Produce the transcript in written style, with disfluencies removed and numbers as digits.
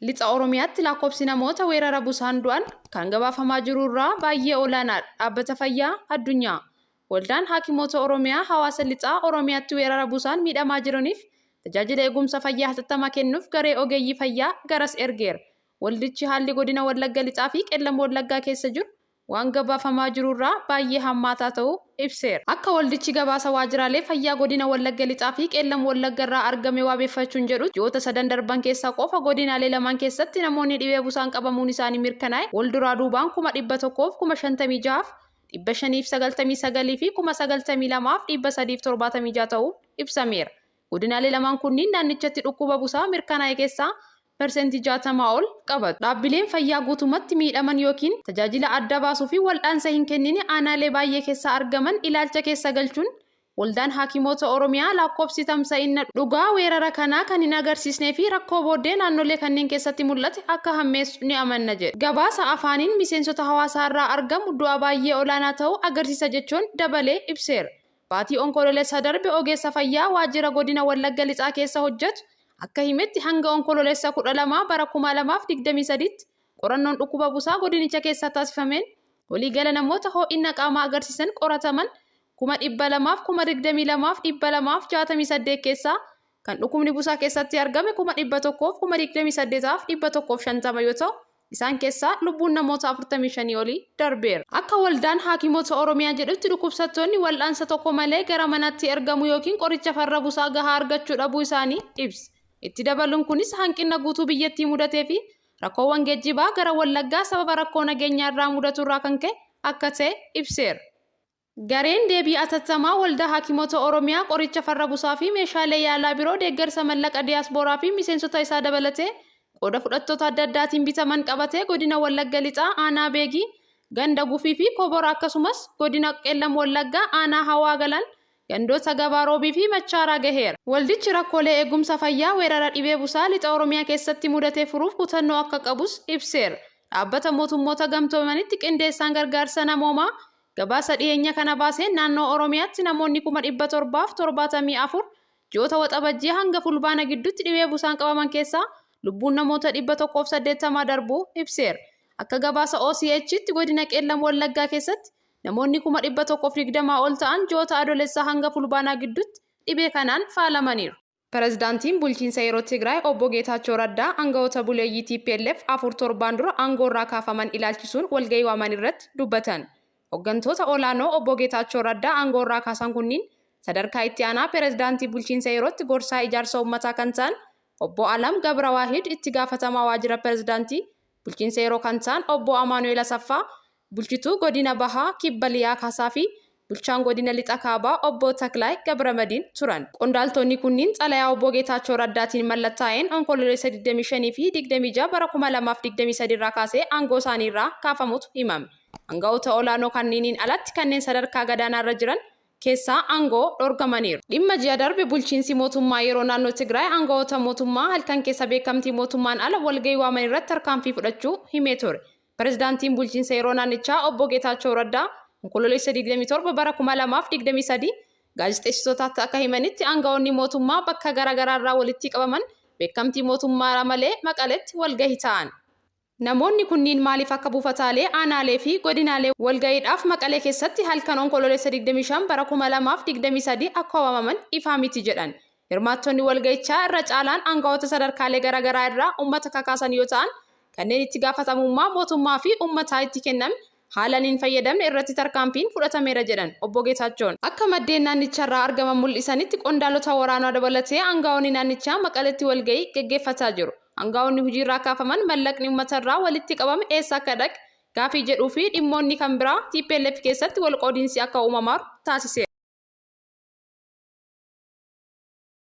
Lixa Oromiyaatti lakkoofsi namoota weerara busaan du'an kan gabaafamaa jiru irraa baay'ee olaanaadha. Dhaabbata Fayyaa Addunyaa. Waldaan Haakimoota Oromiyaa hawaasa Lixaa Oromiyaatti weerara busaan miidhamaa jiraniif tajaajila eegumsa fayyaa hatattamaa kennuuf garee ogeeyyii fayyaa garas ergeera. Waldichi haalli godina Wallagga Lixaa fi Qellam Wallaggaa keessa jiru waan gabaafamaa jirurraa baay'ee hammaataa ta'uu ibseera. Akka waldichi gabaasa waajjiraalee fayyaa godina Wallagga Lixaa fi Qeellam Wallaggarraa argame wabeeffachuun jedhutti, ji'oota sadan darban keessa qofa godinaalee lamaan keessatti namoonni dhibee busaan qabamuun isaanii mirkanaa'e walduraa duubaan 156,599 fi 92,376 ta'uu ibsameera. Godinaalee lamaan kunniin naannichatti dhukkuba busaa mirkanaa'e keessaa persentii 60 ol qabatu. Dhaabbileen fayyaa guutumatti miidhaman yookiin tajaajila adda baasuu fi waldhaansa hin kennine aanaalee baay'ee keessaa argaman ilaalcha keessa galchuun Waldaan Haakimoota Oromiyaa lakkoofsi tamsa'inna dhugaa weerara kanaa kan hin agarsiisnee fi rakkoo booddee naannolee kanneen keessatti mul'ate akka hammeessu ni amanna jedhe. Gabaasa afaaniin miseensota hawaasaa irraa argamu du'a baay'ee olaanaa ta'uu agarsiisa jechuun dabalee ibseera. Baatii Onkololeessa darbe ogeessa fayyaa waajjira godina Wallagga Lixaa keessa hojjetu akka himetti hanga Onkololeessa 12 bara 2023tti qorannoon dhukkuba busaa godinicha keessaa taasifameen waliigala namoota ho'inna qaamaa agarsiisan qorataman 222,268 keessaa kan dhukkubni busaa keessatti argame 128,150 yoo ta'u, isaan keessaa lubbuun namoota 45 olii darbeera. Akka Waldaan Haakimoota Oromiyaa jedhutti dhukkubsattoonni wal'aansa tokko malee gara manaatti ergamuu yookiin qoricha farra busaa gahaa argachuu dhabuu isaanii ibsa. Itti dabaluun kunis hanqinna guutuu biyyattii mudatee fi rakkoowwan geejjibaa gara Wallaggaa sababa rakkoo nageenyaa irraa mudatu irraa kan ka'e akka ta'e ibseera. Gareen deebii atattamaa Waldaa Haakimoota Oromiyaa qoricha farra busaa fi meeshaalee yaalaa biroo deeggarsa mallaqa diyaaspooraa fi miseensota isaa dabalatee qooda fudhattoota adda addaatiin bitaman qabatee godina Wallagga Lixaa aanaa Beegii ganda Gufii fi Kobora akkasumas godina Qellam Wallaggaa aanaa Hawaa Galaan gandoota Gabaa Roobii fi Machaaraa gaheera. Waldichi rakkoolee eegumsa fayyaa weerara dhibee busaa Lixa Oromiyaa keessatti mudate furuuf kutannoo akka qabus ibseera. Dhaabbata Mootummoota Gamtoomanitti qindeessaan gargaarsa namoomaa Gabaasa dhiheenya kana baaseen naannoo Oromiyaatti namoonni 774,000 ji'oota Waxabajjii hanga Fulbaana gidduutti dhibee busaan qabaman keessaa lubbuun namoota 180 darbuu ibseera. Akka gabaasa OCHtti godina Qeellam Wallaggaa keessatti namoonni 120,000 ol ta'an ji'oota Adoolessaa hanga Fulbaanaa gidduutti dhibee kanaan faalamaniiru. Pirezidaantiin Bulchiinsa Yeroo Tigraay Obbo Geetaachoo Raddaa aanga'oota buleeyyii tplf 4 torbaan dura aangoorraa kaafaman ilaalchisuun walgahii waaman irratti dubbatan. Hoggantoota olaanoo Obbo Geetaachoo Raddaa aangoorraa kaasan kunniin sadarkaa itti aanaa pirezidaantii bulchiinsa yerootti gorsaa ijaarsa uummataa kan ta'an Obbo Alam Gabrawaahid, itti gaafatamaa waajjira pirezidaantii bulchiinsa yeroo kan ta'an Obbo Amaanu'eel Asaffaa, bulchituu godina Baha Kibba Liyaa Kaasaa fi bulchaan godina Lixa Kaabaa Obbo Taklaay Gabramadiin turan. Qondaaltonni kunniin xalayaa Obbo Geetaachoo Raddaatiin mallattaa'een Onkololeessa 25 fi 26 bara 2023 irraa kaasee aangoo isaaniirraa kaafamutu himame. Aanga'oota olaanoo kanniiniin alatti kanneen sadarkaa gadaanaarra jiran keessaa aangoo dhorkamaniiru. Dhimma ji'a darbe bulchiinsi mootummaa yeroo naannoo Tigraay aanga'oota mootummaa halkan keessa beekamtii mootummaan ala walgahii waaman irratti tarkaanfii fudhachuu himee ture. Pirezidaantiin bulchiinsa yeroo naannichaa Obbo Geetaachoo Raddaa Onkololeessa 27 bara 2023 gaazexeessitootaatti akka himanitti aanga'oonni mootummaa bakka garaagaraa irraa walitti qabaman beekamtii mootummaa malee Maqaletti walgahii taa'an. Namoonni kunniin maaliif akka buufataalee, aanaalee fi godinaalee walgahiidhaaf Maqalee keessatti halkan Onkololeessa 25 bara 2023 akka waamaman ifaa miti jedhan. Hirmaattonni walgahichaa irra caalaan aanga'oota sadarkaalee garaagaraa irraa uummata kakaasan yoo ta'an, kanneen itti gaafatamummaa mootummaa fi uummataa itti kenname haalaan hin fayyadamne irratti tarkaanfiin fudhatameera jedhan Obbo Geetaachoon. Akka maddeen naannicharraa argaman mul'isanitti qondaalota waraanaa dabalatee aanga'oonni naannichaa Maqaletti walgahii geggeeffataa jiru. Aanga'oonni hojiirraa kaafaman mallaqni uummatarraa walitti qabame eessa akka dhaqe gaafii jedhuu fi dhimmoonni kan biraa tplf keessatti walqoodiinsi akka uumamaaru taasiseera.